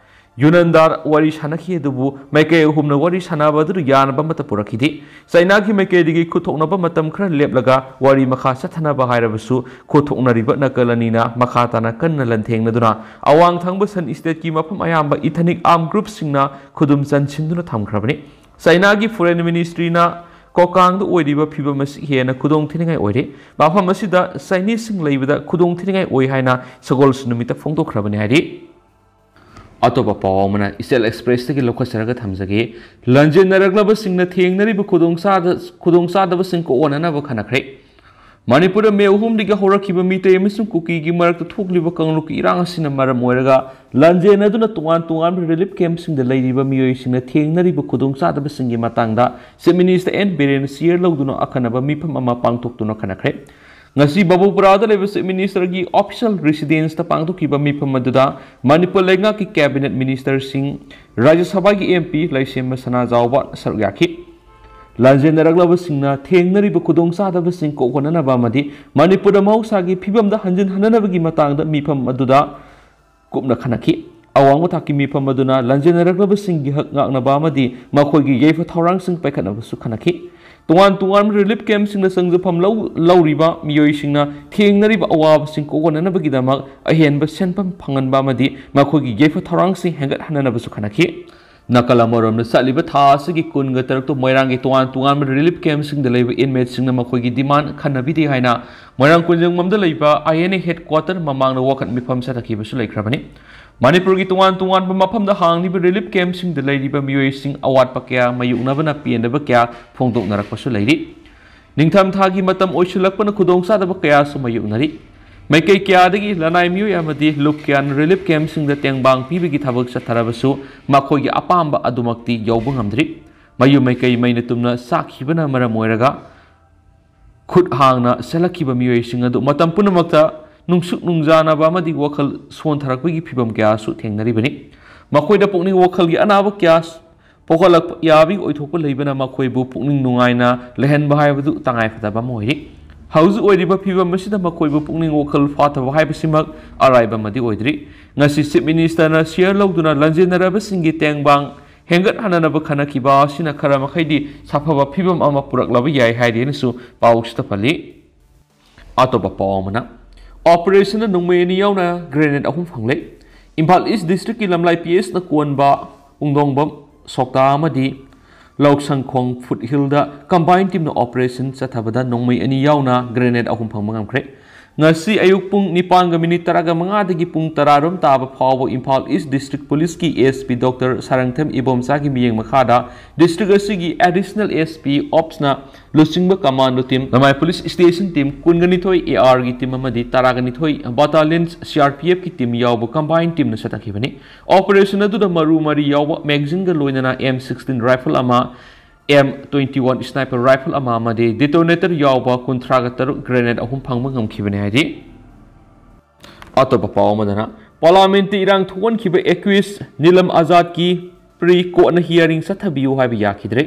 ꯌꯨꯅꯟꯗꯥ ꯋꯥꯔꯤ ꯁꯥꯟꯅꯈꯤ, ꯑꯗꯨꯕꯨ ꯃꯥꯏꯀꯩ ꯑꯍꯨꯝꯅ ꯋꯥꯔꯤ ꯁꯥꯟꯅꯕ ꯑꯗꯨ ꯌꯥꯅꯕ ꯑꯃꯠꯇ ꯄꯨꯔꯛꯈꯤꯗꯦ꯫ ꯆꯥꯏꯅꯥꯒꯤ ꯃꯥꯏꯀꯩꯗꯒꯤ ꯈꯨꯠꯊꯣꯛꯅꯕ ꯃꯇꯝ ꯈꯔ ꯂꯦꯞꯂꯒ ꯋꯥꯔꯤ ꯃꯈꯥ ꯆꯠꯊꯅꯕ ꯍꯥꯏꯔꯕꯁꯨ, ꯈꯨꯠꯊꯣꯛꯅꯔꯤꯕ ꯅꯥꯀꯜ ꯑꯅꯤꯅ ꯃꯈꯥ ꯇꯥꯅ ꯀꯟꯅ ꯂꯥꯟꯊꯦꯡꯅꯗꯨꯅ ꯑꯋꯥꯡ ꯊꯪꯕ ꯁꯟ ꯁ꯭ꯇꯦꯠꯀꯤ ꯃꯐꯝ ꯑꯌꯥꯝꯕ ꯏꯊꯅꯤꯛ ꯑꯥꯔꯝ ꯒ꯭ꯔꯨꯞꯁꯤꯡꯅ ꯈꯨꯗꯨꯝ ꯆꯟꯁꯤꯟꯗꯨꯅ ꯊꯝꯈ꯭ꯔꯕꯅꯤ꯫ ꯆꯥꯏꯅꯥꯒꯤ ꯐꯣꯔꯦꯟ ꯃꯤꯅꯤꯁꯇ꯭ꯔꯤꯅ ꯀꯣꯀꯥꯡꯗ ꯑꯣꯏꯔꯤꯕ ꯐꯤꯕꯝ ꯑꯁꯤ ꯍꯦꯟꯅ ꯈꯨꯗꯣꯡꯊꯤꯅꯤꯡꯉꯥꯏ ꯑꯣꯏꯔꯦ꯫ ꯃꯐꯝ ꯑꯁꯤꯗ ꯆꯥꯏꯅꯤꯁꯁꯤꯡ ꯂꯩꯕꯗ ꯈꯨꯗꯣꯡꯊꯤꯅꯤꯡꯉꯥꯏ ꯑꯣꯏ ꯍꯥꯏꯅ ꯁꯒꯣꯜꯁꯦꯟ ꯅꯨꯃꯤꯠꯇ ꯐꯣꯡꯗꯣꯛꯈ꯭ꯔꯕꯅꯤ ꯍꯥꯏꯔꯤ꯫ ꯑꯇꯣꯞꯄ ꯄꯥꯎ ꯑꯃꯅ ꯏꯆꯦꯜ ꯑꯦꯛꯁꯄ꯭ꯔꯦꯁꯇꯒꯤ ꯂꯧꯈꯠꯆꯔꯒ ꯊꯝꯖꯒꯦ꯫ ꯂꯥꯟꯖꯦꯟꯅꯔꯛꯂꯕꯁꯤꯡꯅ ꯊꯦꯡꯅꯔꯤꯕ ꯈꯨꯗꯣꯡꯆꯥꯗ-, ꯈꯨꯗꯣꯡꯆꯥꯗꯕꯁꯤꯡ ꯀꯣꯛꯍꯟꯅꯅꯕ ꯈꯟꯅꯈ꯭ꯔꯦ꯫ ꯃꯅꯤꯄꯨꯔꯗ ꯃꯦ ꯑꯍꯨꯝꯗꯒꯤ ꯍꯧꯔꯛꯈꯤꯕ ꯃꯤꯇꯩ ꯑꯃꯁꯨꯡ ꯀꯨꯀꯤꯒꯤ ꯃꯔꯛꯇ ꯊꯣꯛꯂꯤꯕ ꯀꯥꯡꯂꯨꯞꯀꯤ ꯏꯔꯥꯡ ꯑꯁꯤꯅ ꯃꯔꯝ ꯑꯣꯏꯔꯒ ꯂꯥꯟꯖꯦꯟꯅꯗꯨꯅ ꯇꯣꯉꯥꯟ ꯇꯣꯉꯥꯟꯕ ꯔꯤꯂꯤꯐ ꯀꯦꯝꯞꯁꯤꯡꯗ ꯂꯩꯔꯤꯕ ꯃꯤꯑꯣꯏꯁꯤꯡꯅ ꯊꯦꯡꯅꯔꯤꯕ ꯈꯨꯗꯣꯡꯆꯥꯗꯕꯁꯤꯡꯒꯤ ꯃꯇꯥꯡꯗ ꯆꯤꯐ ꯃꯤꯅꯤꯁꯇꯔ ꯑꯦꯟ ꯕꯤꯔꯦꯟ ꯁꯤꯌꯔ ꯂꯧꯗꯨꯅ ꯑꯈꯟꯅꯕ ꯃꯤꯐꯝ ꯑꯃ ꯄꯥꯡꯊꯣꯛꯇꯨꯅ ꯈꯟꯅꯈ꯭ꯔꯦ꯫ ꯉꯁꯤ ꯕꯕꯨꯄꯨꯔꯥꯗ ꯂꯩꯕ ꯆꯤꯐ ꯃꯤꯅꯤꯁꯇꯔꯒꯤ ꯑꯣꯐꯤꯁꯤꯌꯦꯜ ꯔꯦꯁꯤꯗꯦꯟꯁꯇ ꯄꯥꯡꯊꯣꯛꯈꯤꯕ ꯃꯤꯐꯝ ꯑꯗꯨꯗ ꯃꯅꯤꯄꯨꯔ ꯂꯩꯉꯥꯛꯀꯤ ꯀꯦꯕꯤꯅꯦꯠ ꯃꯤꯅꯤꯁꯇꯔꯁꯤꯡ, ꯔꯥꯖ꯭ꯌ ꯁꯚꯥꯒꯤ ꯑꯦꯝ ꯄꯤ ꯂꯩꯁꯦꯝꯕ ꯁꯅꯥꯖꯥꯎꯕ ꯁꯔꯨꯛ ꯌꯥꯈꯤ꯫ ꯂꯥꯟꯖꯦꯟꯅꯔꯛꯂꯕꯁꯤꯡꯅ ꯊꯦꯡꯅꯔꯤꯕ ꯈꯨꯗꯣꯡꯆꯥꯗꯕꯁꯤꯡ ꯀꯣꯛꯍꯟꯅꯅꯕ ꯑꯃꯗꯤ ꯃꯅꯤꯄꯨꯔꯗ ꯃꯍꯧꯁꯥꯒꯤ ꯐꯤꯕꯝꯗ ꯍꯟꯖꯤꯟꯍꯟꯅꯅꯕꯒꯤ ꯃꯇꯥꯡꯗ ꯃꯤꯐꯝ ꯑꯗꯨꯗ ꯀꯨꯞꯅ ꯈꯟꯅꯈꯤ꯫ ꯑꯋꯥꯡꯕ ꯊꯥꯛꯀꯤ ꯃꯤꯐꯝ ꯑꯗꯨꯅ ꯂꯥꯟꯖꯦꯟꯅꯔꯛꯂꯕꯁꯤꯡꯒꯤ ꯍꯛ ꯉꯥꯛꯅꯕ ꯑꯃꯗꯤ ꯃꯈꯣꯏꯒꯤ ꯌꯥꯏꯐ ꯊꯧꯔꯥꯡꯁꯤꯡ ꯄꯥꯏꯈꯠꯅꯕꯁꯨ ꯈꯟꯅꯈꯤ꯫ ꯇꯣꯉꯥꯟ ꯇꯣꯉꯥꯟꯕ ꯔꯤꯂꯤꯐ ꯀꯦꯝꯞꯁꯤꯡꯗ ꯆꯪꯖꯐꯝ ꯂꯧ-, ꯂꯧꯔꯤꯕ ꯃꯤꯑꯣꯏꯁꯤꯡꯅ ꯊꯦꯡꯅꯔꯤꯕ ꯑꯋꯥꯕꯁꯤꯡ ꯀꯣꯛꯍꯟꯅꯅꯕꯒꯤꯗꯃꯛ ꯑꯍꯦꯟꯕ ꯁꯦꯟꯐꯝ ꯐꯪꯍꯟꯕ ꯑꯃꯗꯤ ꯃꯈꯣꯏꯒꯤ ꯌꯥꯏꯐ ꯊꯧꯔꯥꯡꯁꯤꯡ ꯍꯦꯟꯒꯠꯍꯟꯅꯅꯕꯁꯨ ꯈꯟꯅꯈꯤ꯫ ꯅꯥꯀꯜ ꯑꯃꯔꯣꯝꯗ, ꯆꯠꯂꯤꯕ ꯊꯥ ꯑꯁꯤꯒꯤ ꯀꯨꯟꯒ ꯇꯔꯨꯛꯇ ꯃꯣꯏꯔꯥꯡꯒꯤ ꯇꯣꯉꯥꯟ ꯇꯣꯉꯥꯟꯕ ꯔꯤꯂꯤꯐ ꯀꯦꯝꯞꯁꯤꯡꯗ ꯂꯩꯕ ꯏꯟꯃꯦꯠꯁꯤꯡꯅ ꯃꯈꯣꯏꯒꯤ ꯗꯤꯃꯥꯟ ꯈꯟꯅꯕꯤꯗꯦ ꯍꯥꯏꯅ ꯃꯣꯏꯔꯥꯡ ꯀꯨꯟꯖꯪꯕꯝꯗ ꯂꯩꯕ ꯑꯥꯏ ꯑꯦꯟ ꯑꯦ ꯍꯦꯗꯀ꯭ꯋꯥꯇꯔ ꯃꯃꯥꯡꯗ ꯋꯥꯀꯠ ꯃꯤꯐꯝ ꯆꯠꯊꯈꯤꯕꯁꯨ ꯂꯩꯈ꯭ꯔꯕꯅꯤ꯫ ꯃꯅꯤꯄꯨꯔꯒꯤ ꯇꯣꯉꯥꯟ ꯇꯣꯉꯥꯟꯕ ꯃꯐꯝꯗ ꯍꯥꯡꯂꯤꯕ ꯔꯤꯂꯤꯐ ꯀꯦꯝꯞꯁꯤꯡꯗ ꯂꯩꯔꯤꯕ ꯃꯤꯑꯣꯏꯁꯤꯡ ꯑꯋꯥꯠꯄ ꯀꯌꯥ ꯃꯥꯌꯣꯛꯅꯕꯅ ꯄꯦꯟꯗꯕ ꯀꯌꯥ ꯐꯣꯡꯗꯣꯛꯅꯔꯛꯄꯁꯨ ꯂꯩꯔꯤ꯫ ꯅꯤꯡꯊꯝꯊꯥꯒꯤ ꯃꯇꯝ ꯑꯣꯏꯁꯤꯜꯂꯛꯄꯅ ꯈꯨꯗꯣꯡꯆꯥꯗꯕ ꯀꯌꯥꯁꯨ ꯃꯥꯌꯣꯛꯅꯔꯤ꯫ ꯃꯥꯏꯀꯩ ꯀꯌꯥꯗꯒꯤ ꯂꯅꯥꯏ ꯃꯤꯑꯣꯏ ꯑꯃꯗꯤ ꯂꯨꯞ ꯀꯌꯥꯅ ꯔꯤꯂꯤꯐ ꯀꯦꯝꯞꯁꯤꯡꯗ ꯇꯦꯡꯕꯥꯡ ꯄꯤꯕꯒꯤ ꯊꯕꯛ ꯆꯠꯊꯔꯕꯁꯨ ꯃꯈꯣꯏꯒꯤ ꯑꯄꯥꯝꯕ ꯑꯗꯨꯃꯛꯇꯤ ꯌꯧꯕ ꯉꯝꯗ꯭ꯔꯤ꯫ ꯃꯌꯨꯝ ꯃꯥꯏꯀꯩ ꯃꯩꯅ ꯇꯨꯝꯅ ꯆꯥꯛꯈꯤꯕꯅ ꯃꯔꯝ ꯑꯣꯏꯔꯒ ꯈꯨꯠ ꯍꯥꯡꯅ ꯆꯦꯜꯂꯛꯈꯤꯕ ꯃꯤꯑꯣꯏꯁꯤꯡ ꯑꯗꯨ ꯃꯇꯝ ꯄꯨꯝꯅꯃꯛꯇ ꯅꯨꯡꯁꯨꯛ ꯅꯨꯡꯖꯥꯅꯕ ꯑꯃꯗꯤ ꯋꯥꯈꯜ ꯁꯣꯟꯊꯔꯛꯄꯒꯤ ꯐꯤꯚꯝ ꯀꯌꯥꯁꯨ ꯊꯦꯡꯅꯔꯤꯕꯅꯤ꯫ ꯃꯈꯣꯏꯗ ꯄꯨꯛꯅꯤꯡ ꯋꯥꯈꯜꯒꯤ ꯑꯅꯥꯕ ꯀꯌꯥ ꯄꯣꯛꯍꯜꯂꯛꯄ ꯌꯥꯕꯒꯤ ꯑꯣꯏꯊꯣꯛꯄ ꯂꯩꯕꯅ ꯃꯈꯣꯏꯕꯨ ꯄꯨꯛꯅꯤꯡ ꯅꯨꯡꯉꯥꯏꯅ ꯂꯩꯍꯟꯕ ꯍꯥꯏꯕꯗꯨ ꯇꯉꯥꯏꯐꯗꯕ ꯑꯃ ꯑꯣꯏꯔꯤ꯫ ꯍꯧꯖꯤꯛ ꯑꯣꯏꯔꯤꯕ ꯐꯤꯕꯝ ꯑꯁꯤꯗ ꯃꯈꯣꯏꯕꯨ ꯄꯨꯛꯅꯤꯡ ꯋꯥꯈꯜ ꯐꯥꯊꯕ ꯍꯥꯏꯕꯁꯤꯃꯛ ꯑꯔꯥꯏꯕ ꯑꯃꯗꯤ ꯑꯣꯏꯗ꯭ꯔꯤ꯫ ꯉꯁꯤ Chief Minister ꯅ share ꯂꯧꯗꯨꯅ ꯂꯥꯟꯖꯦꯟꯅꯔꯕꯁꯤꯡꯒꯤ ꯇꯦꯡꯕꯥꯡ ꯍꯦꯟꯒꯠꯍꯟꯅꯅꯕ ꯈꯟꯅꯈꯤꯕ ꯑꯁꯤꯅ ꯈꯔ ꯃꯈꯩꯗꯤ ꯁꯥꯐꯕ ꯐꯤꯕꯝ ꯑꯃ ꯄꯨꯔꯛꯂꯕ ꯌꯥꯏ ꯍꯥꯏꯔꯤ ꯍꯥꯏꯅꯁꯨ ꯄꯥꯎꯁꯤꯗ ꯄꯜꯂꯤ꯫ ꯑꯇꯣꯞꯄ ꯄꯥꯎ ꯑꯃꯅ, operation ꯗ ꯅꯣꯡꯃꯩ ꯑꯅꯤ ꯌꯥꯎꯅ grenade ꯑꯍꯨꯝ ꯐꯪꯂꯦ꯫ ꯏꯝꯐꯥꯜ East District ꯀꯤ ꯂꯝꯂꯥꯏ P S ꯅ ꯀꯣꯟꯕ ꯎꯡꯗꯣꯡꯕꯝ ꯁꯣꯛꯇꯥ ꯑꯃꯗꯤ ꯂꯧꯁꯪꯈꯣꯡ Foothill ꯗ combine team ꯅ operation ꯆꯠꯊꯕꯗ ꯅꯣꯡꯃꯩ ꯑꯅꯤ ꯌꯥꯎꯅ grenade ꯑꯍꯨꯝ ꯐꯪꯕ ꯉꯝꯈ꯭ꯔꯦ꯫ ꯉꯁꯤ ꯑꯌꯨꯛ ꯄꯨꯡ ꯅꯤꯄꯥꯟꯒ minute ꯇꯔꯥꯒ ꯃꯉꯥꯗꯒꯤ ꯄꯨꯡ ꯇꯔꯥꯔꯣꯝ ꯇꯥꯕ ꯐꯥꯎꯕ ꯏꯝꯐꯥꯜ East District Police ꯀꯤ S P Doctor ꯁꯥꯔꯪꯊꯦꯝ ꯏꯕꯣꯝꯆꯥꯒꯤ ꯃꯤꯠꯌꯦꯡ ꯃꯈꯥꯗ district ꯑꯁꯤꯒꯤ Additional S P Ops ꯅ ꯂꯨꯆꯤꯡꯕ commando team, ꯂꯃꯥꯏ police station team ꯀꯨꯟꯒ ꯅꯤꯊꯣꯏ A R ꯒꯤ team ꯑꯃꯗꯤ ꯇꯔꯥꯒ ꯅꯤꯊꯣꯏ battalion C R P F ꯀꯤ team ꯌꯥꯎꯕ combine team ꯅ ꯆꯠꯊꯈꯤꯕꯅꯤ꯫ Operation ꯑꯗꯨꯗ ꯃꯔꯨ ꯃꯔꯤ ꯌꯥꯎꯕ magazine ꯒ ꯂꯣꯏꯅꯅ M sixteen rifle ꯑꯃ, M twenty-one sniper rifle ꯑꯃ ꯑꯃꯗꯤ detonator ꯌꯥꯎꯕ ꯀꯨꯟꯊ꯭ꯔꯥꯒ ꯇꯔꯨꯛ grenade ꯑꯍꯨꯝ ꯐꯪꯕ ꯉꯝꯈꯤꯕꯅꯤ ꯍꯥꯏꯔꯤ꯫ ꯑꯇꯣꯞꯄ ꯄꯥꯎ ꯑꯃꯗꯅ, Parliament ꯇ ꯏꯔꯥꯡ ꯊꯣꯛꯍꯟꯈꯤꯕ accused ꯅꯤꯂꯝ ꯑꯖꯥꯗꯀꯤ pre court ꯅ hearing ꯆꯠꯊꯕꯤꯌꯨ ꯍꯥꯏꯕ ꯌꯥꯈꯤꯗ꯭ꯔꯦ꯫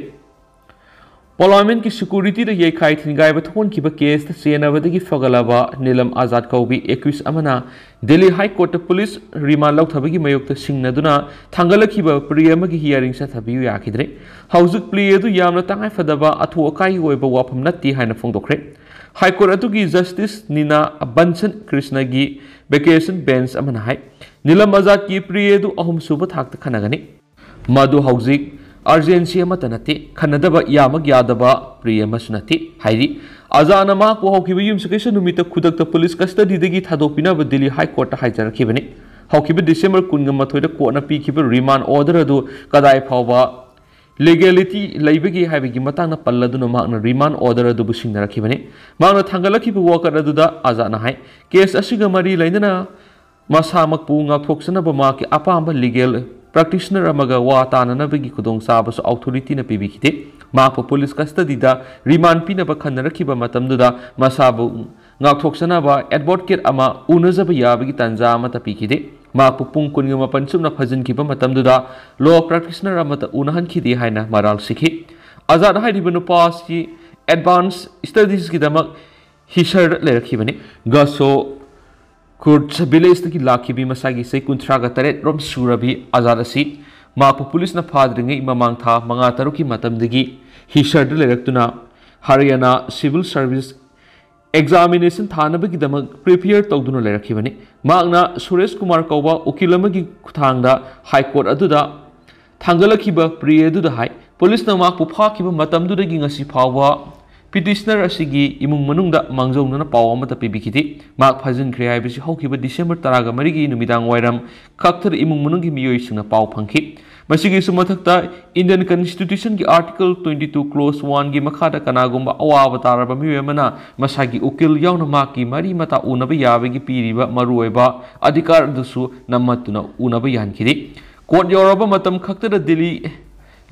Parliament ꯀꯤ security ꯗ ꯌꯩꯈꯥꯏ ꯊꯤꯟꯒꯥꯏꯕ ꯊꯣꯛꯍꯟꯈꯤꯕ case ꯇ ꯆꯦꯟꯅꯕꯗꯒꯤ ꯐꯒꯠꯂꯕ ꯅꯤꯂꯝ ꯑꯖꯥꯗ ꯀꯧꯕꯤ accused ꯑꯃꯅ Delhi High Court ꯇ police remand ꯂꯧꯊꯕꯒꯤ ꯃꯥꯌꯣꯛꯇ ꯁꯤꯡꯅꯗꯨꯅ ꯊꯥꯡꯒꯠꯂꯛꯈꯤꯕ plea ꯑꯃꯒꯤ hearing ꯆꯠꯊꯕꯤꯌꯨ ꯌꯥꯈꯤꯗ꯭ꯔꯦ꯫ ꯍꯧꯖꯤꯛ plea ꯑꯗꯨ ꯌꯥꯝꯅ ꯇꯉꯥꯏꯐꯗꯕ ꯑꯊꯨ ꯑꯀꯥꯏꯒꯤ ꯑꯣꯏꯕ ꯋꯥꯐꯝ ꯅꯠꯇꯦ ꯍꯥꯏꯅ ꯐꯣꯡꯗꯣꯛꯈ꯭ꯔꯦ꯫ High Court ꯑꯗꯨꯒꯤ Justice ꯅꯤꯅꯥ ꯕꯟꯁꯟ ꯀ꯭ꯔꯤꯁꯅꯒꯤ vacation bench ꯑꯃꯅ ꯍꯥꯏ, ꯅꯤꯂꯝ ꯑꯖꯥꯗꯀꯤ plea ꯑꯗꯨ ꯑꯍꯨꯝꯁꯨꯕ ꯊꯥꯛꯇ ꯈꯟꯅꯒꯅꯤ꯫ ꯃꯗꯨ ꯍꯧꯖꯤꯛ urgency ꯑꯃꯠꯇ ꯅꯠꯇꯦ, ꯈꯟꯅꯗꯕ ꯌꯥꯃꯛ ꯌꯥꯗꯕ plea ꯑꯃꯁꯨ ꯅꯠꯇꯦ ꯍꯥꯏꯔꯤ꯫ ꯑꯖꯥꯗꯅ ꯃꯍꯥꯛꯄꯨ ꯍꯧꯈꯤꯕ ꯌꯨꯝꯁꯀꯩꯁ ꯅꯨꯃꯤꯠꯇ ꯈꯨꯗꯛꯇ police custody ꯗꯒꯤ ꯊꯥꯗꯣꯛꯄꯤꯅꯕ Delhi High Court ꯇ ꯍꯥꯏꯖꯔꯛꯈꯤꯕꯅꯤ꯫ ꯍꯧꯈꯤꯕ December ꯀꯨꯟꯒ ꯃꯥꯊꯣꯏꯗ court ꯅ ꯄꯤꯈꯤꯕ remand order ꯑꯗꯨ ꯀꯗꯥꯏ ꯐꯥꯎꯕ legality ꯂꯩꯕꯒꯦ ꯍꯥꯏꯕꯒꯤ ꯃꯇꯥꯡꯗ ꯄꯜꯂꯗꯨꯅ ꯃꯍꯥꯛꯅ remand order ꯑꯗꯨꯕꯨ ꯁꯤꯡꯅꯔꯛꯈꯤꯕꯅꯤ꯫ ꯃꯍꯥꯛꯅ ꯊꯥꯡꯒꯠꯂꯛꯈꯤꯕ ꯋꯥꯀꯠ ꯑꯗꯨꯗ ꯑꯖꯥꯗꯅ ꯍꯥꯏ, case ꯑꯁꯤꯒ ꯃꯔꯤ ꯂꯩꯅꯅ ꯃꯁꯥꯃꯛꯄꯨ ꯉꯥꯛꯊꯣꯛꯆꯅꯕ ꯃꯍꯥꯛꯀꯤ ꯑꯄꯥꯝꯕ legal practitioner ꯑꯃꯒ ꯋꯥ ꯇꯥꯅꯅꯕꯒꯤ ꯈꯨꯗꯣꯡꯆꯥꯕꯁꯨ authority ꯅ ꯄꯤꯕꯤꯈꯤꯗꯦ꯫ ꯃꯍꯥꯛꯄꯨ police custody ꯗ remand ꯄꯤꯅꯕ ꯈꯟꯅꯔꯛꯈꯤꯕ ꯃꯇꯝꯗꯨꯗ ꯃꯁꯥꯕꯨ ꯉꯥꯛꯊꯣꯛꯆꯅꯕ advocate ꯑꯃ ꯎꯅꯖꯕ ꯌꯥꯕꯒꯤ ꯇꯥꯟꯖꯥ ꯑꯃꯠꯇ ꯄꯤꯈꯤꯗꯦ꯫ ꯃꯍꯥꯛꯄꯨ ꯄꯨꯡ ꯀꯨꯟꯒ ꯃꯥꯄꯟ ꯆꯨꯞꯅ ꯐꯥꯖꯤꯟꯈꯤꯕ ꯃꯇꯝꯗꯨꯗ law practitioner ꯑꯃꯠꯇ ꯎꯅꯍꯟꯈꯤꯗꯦ ꯍꯥꯏꯅ ꯃꯔꯥꯜ ꯁꯤꯈꯤ꯫ ꯑꯖꯥꯗ ꯍꯥꯏꯔꯤꯕ ꯅꯨꯄꯥ ꯑꯁꯤ advance studies ꯀꯤꯗꯃꯛ ꯍꯤꯁꯔꯗ ꯂꯩꯔꯛꯈꯤꯕꯅꯤ꯫ ꯒꯁꯣ ꯈꯨꯔꯗ ꯚꯤꯂꯦꯖꯇꯒꯤ ꯂꯥꯛꯈꯤꯕꯤ ꯃꯁꯥꯒꯤ ꯆꯍꯤ ꯀꯨꯟꯊ꯭ꯔꯥꯒ ꯇꯔꯦꯠ ꯔꯣꯝ ꯁꯨꯔꯕꯤ ꯑꯖꯥꯗ ꯑꯁꯤ ꯃꯍꯥꯛꯄꯨ ꯄꯨꯂꯤꯁꯅ ꯐꯥꯗ꯭ꯔꯤꯉꯩ ꯃꯃꯥꯡ ꯊꯥ ꯃꯉꯥ ꯇꯔꯨꯛꯀꯤ ꯃꯇꯝꯗꯒꯤ ꯍꯤꯁꯔꯗ ꯂꯩꯔꯛꯇꯨꯅ ꯍꯔꯤꯌꯥꯅꯥ ꯁꯤꯚꯤꯜ ꯁꯥꯔꯚꯤꯁ ꯑꯦꯛꯖꯥꯃꯤꯅꯦꯁꯟ ꯊꯥꯅꯕꯒꯤꯗꯃꯛ ꯄ꯭ꯔꯤꯄꯦꯌꯔ ꯇꯧꯗꯨꯅ ꯂꯩꯔꯛꯈꯤꯕꯅꯤ꯫ ꯃꯍꯥꯛꯅ ꯁꯨꯔꯦꯁ ꯀꯨꯃꯥꯔ ꯀꯧꯕ ꯎꯀꯤꯜ ꯑꯃꯒꯤ ꯈꯨꯠꯊꯥꯡꯗ ꯍꯥꯏ ꯀꯣꯔꯠ ꯑꯗꯨꯗ ꯊꯥꯡꯒꯠꯂꯛꯈꯤꯕ ꯄ꯭ꯔꯤ ꯑꯗꯨꯗ ꯍꯥꯏ, ꯄꯨꯂꯤꯁꯅ ꯃꯍꯥꯛꯄꯨ ꯐꯥꯈꯤꯕ ꯃꯇꯝꯗꯨꯗꯒꯤ ꯉꯁꯤ ꯐꯥꯎꯕ ꯄꯤꯇꯤꯁꯅꯔ ꯑꯁꯤꯒꯤ ꯏꯃꯨꯡ ꯃꯅꯨꯡꯗ ꯃꯥꯡꯖꯧꯅꯅ ꯄꯥꯎ ꯑꯃꯠꯇ ꯄꯤꯕꯤꯈꯤꯗꯦ꯫ ꯃꯍꯥꯛ ꯐꯥꯖꯤꯟꯈ꯭ꯔꯦ ꯍꯥꯏꯕꯁꯤ ꯍꯧꯈꯤꯕ ꯗꯤꯁꯦꯝꯕꯔ ꯇꯔꯥꯒ ꯃꯔꯤꯒꯤ ꯅꯨꯃꯤꯗꯥꯡ ꯋꯥꯏꯔꯝ ꯈꯛꯇꯗ ꯏꯃꯨꯡ ꯃꯅꯨꯡꯒꯤ ꯃꯤꯑꯣꯏꯁꯤꯡꯅ ꯄꯥꯎ ꯐꯪꯈꯤ꯫ ꯃꯁꯤꯒꯤꯁꯨ ꯃꯊꯛꯇ, ꯏꯟꯗꯤꯌꯟ ꯀꯟꯁꯇꯤꯇ꯭ꯌꯨꯁꯟꯒꯤ ꯑꯥꯔꯇꯤꯀꯜ ꯇ꯭ꯋꯦꯟꯇꯤ ꯇꯨ ꯀ꯭ꯂꯣꯁ ꯋꯥꯟꯒꯤ ꯃꯈꯥꯗ ꯀꯅꯥꯒꯨꯝꯕ ꯑꯋꯥꯕ ꯇꯥꯔꯕ ꯃꯤꯑꯣꯏ ꯑꯃꯅ ꯃꯁꯥꯒꯤ ꯎꯀꯤꯜ ꯌꯥꯎꯅ ꯃꯍꯥꯛꯀꯤ ꯃꯔꯤ ꯃꯇꯥ ꯎꯅꯕ ꯌꯥꯕꯒꯤ ꯄꯤꯔꯤꯕ ꯃꯔꯨꯑꯣꯏꯕ ꯑꯙꯤꯀꯥꯔ ꯑꯗꯨꯁꯨ ꯅꯝꯃꯠꯇꯨꯅ ꯎꯅꯕ ꯌꯥꯍꯟꯈꯤꯗꯦ꯫ ꯀꯣꯔꯠ ꯌꯧꯔꯕ ꯃꯇꯝ ꯈꯛꯇꯗ ꯗꯤꯜꯂꯤ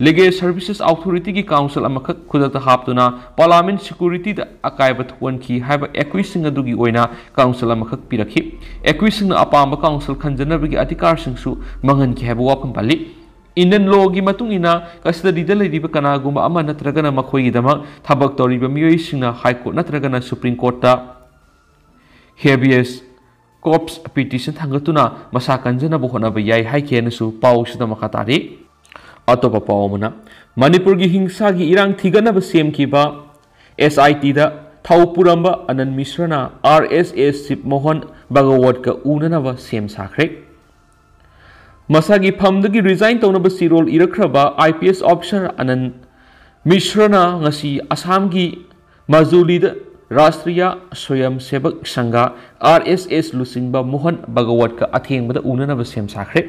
ꯂꯤꯒꯦꯜ ꯁꯔꯚꯤꯁꯦꯁ ꯑꯣꯊꯣꯔꯤꯇꯤꯒꯤ ꯀꯥꯎꯟꯁꯤꯜ ꯑꯃꯈꯛ ꯈꯨꯗꯛꯇ ꯍꯥꯞꯇꯨꯅ ꯄꯥꯔꯂꯥꯃꯦꯟ ꯁꯦꯀ꯭ꯌꯨꯔꯤꯇꯤꯗ ꯑꯀꯥꯏꯕ ꯊꯣꯛꯍꯟꯈꯤ ꯍꯥꯏꯕ ꯑꯦꯀ꯭ꯌꯨꯁꯁꯤꯡ ꯑꯗꯨꯒꯤ ꯑꯣꯏꯅ ꯀꯥꯎꯟꯁꯤꯜ ꯑꯃꯈꯛ ꯄꯤꯔꯛꯈꯤ꯫ ꯑꯦꯀ꯭ꯌꯨꯁꯁꯤꯡꯅ ꯑꯄꯥꯝꯕ ꯀꯥꯎꯟꯁꯤꯜ ꯈꯟꯖꯅꯕꯒꯤ ꯑꯙꯤꯀꯥꯔꯁꯤꯡꯁꯨ ꯃꯥꯡꯍꯟꯈꯤ ꯍꯥꯏꯕ ꯋꯥꯐꯝ ꯄꯜꯂꯤ꯫ ꯏꯟꯗꯤꯌꯟ ꯂꯣꯒꯤ ꯃꯇꯨꯡ ꯏꯟꯅ ꯀꯁꯇꯗꯤꯗ ꯂꯩꯔꯤꯕ ꯀꯅꯥꯒꯨꯝꯕ ꯑꯃ ꯅꯠꯇ꯭ꯔꯒꯅ ꯃꯈꯣꯏꯒꯤꯗꯃꯛ ꯊꯕꯛ ꯇꯧꯔꯤꯕ ꯃꯤꯑꯣꯏꯁꯤꯡꯅ ꯍꯥꯏ ꯀꯣꯔꯠ ꯅꯠꯇ꯭ꯔꯒꯅ ꯁꯨꯄ꯭ꯔꯤꯝ ꯀꯣꯔꯠꯇ ꯍꯦꯕꯤꯌꯁ ꯀꯣꯔꯄꯁ ꯄꯤꯇꯤꯁꯟ ꯊꯥꯡꯒꯠꯇꯨꯅ ꯃꯁꯥ ꯀꯟꯖꯅꯕ ꯍꯣꯠꯅꯕ ꯌꯥꯏ ꯍꯥꯏꯈꯤ ꯍꯥꯏꯅꯁꯨ ꯄꯥꯎꯁꯤꯗ ꯃꯈꯥ ꯇꯥꯔꯤ꯫ ꯑꯇꯣꯞꯄ ꯄꯥꯎ ꯑꯃꯅ, ꯃꯅꯤꯄꯨꯔꯒꯤ ꯍꯤꯡꯁꯥꯒꯤ ꯏꯔꯥꯡ ꯊꯤꯒꯠꯅꯕ ꯁꯦꯝꯈꯤꯕ ꯑꯦꯁ ꯑꯥꯏ ꯇꯤꯗ ꯊꯧ ꯄꯨꯔꯝꯕ ꯑꯅꯟ ꯃꯤꯁ꯭ꯔꯅ ꯑꯥꯔ ꯑꯦꯁ ꯑꯦꯁ ꯆꯤꯞ ꯃꯣꯍꯟ ꯚꯒꯋꯠꯀ ꯎꯅꯅꯕ ꯁꯦꯝ ꯁꯥꯈ꯭ꯔꯦ꯫ ꯃꯁꯥꯒꯤ ꯐꯝꯗꯒꯤ ꯔꯤꯖꯥꯏꯟ ꯇꯧꯅꯕ ꯆꯦꯔꯣꯜ ꯏꯔꯛꯈ꯭ꯔꯕ ꯑꯥꯏ ꯄꯤ ꯑꯦꯁ ꯑꯣꯐꯤꯁꯥꯔ ꯑꯅꯟ ꯃꯤꯁ꯭ꯔꯅ ꯉꯁꯤ ꯑꯁꯥꯝꯒꯤ ꯃꯖꯨꯂꯤꯗ ꯔꯥꯁꯇ꯭ꯔꯤꯌꯥ ꯁ꯭ꯋꯌꯝ ꯁꯦꯕꯛ ꯁꯪꯘ, ꯑꯥꯔ ꯑꯦꯁ ꯑꯦꯁ, ꯂꯨꯆꯤꯡꯕ ꯃꯣꯍꯟ ꯚꯒꯋꯠꯀ ꯑꯊꯦꯡꯕꯗ ꯎꯅꯅꯕ ꯁꯦꯝ ꯁꯥꯈ꯭ꯔꯦ꯫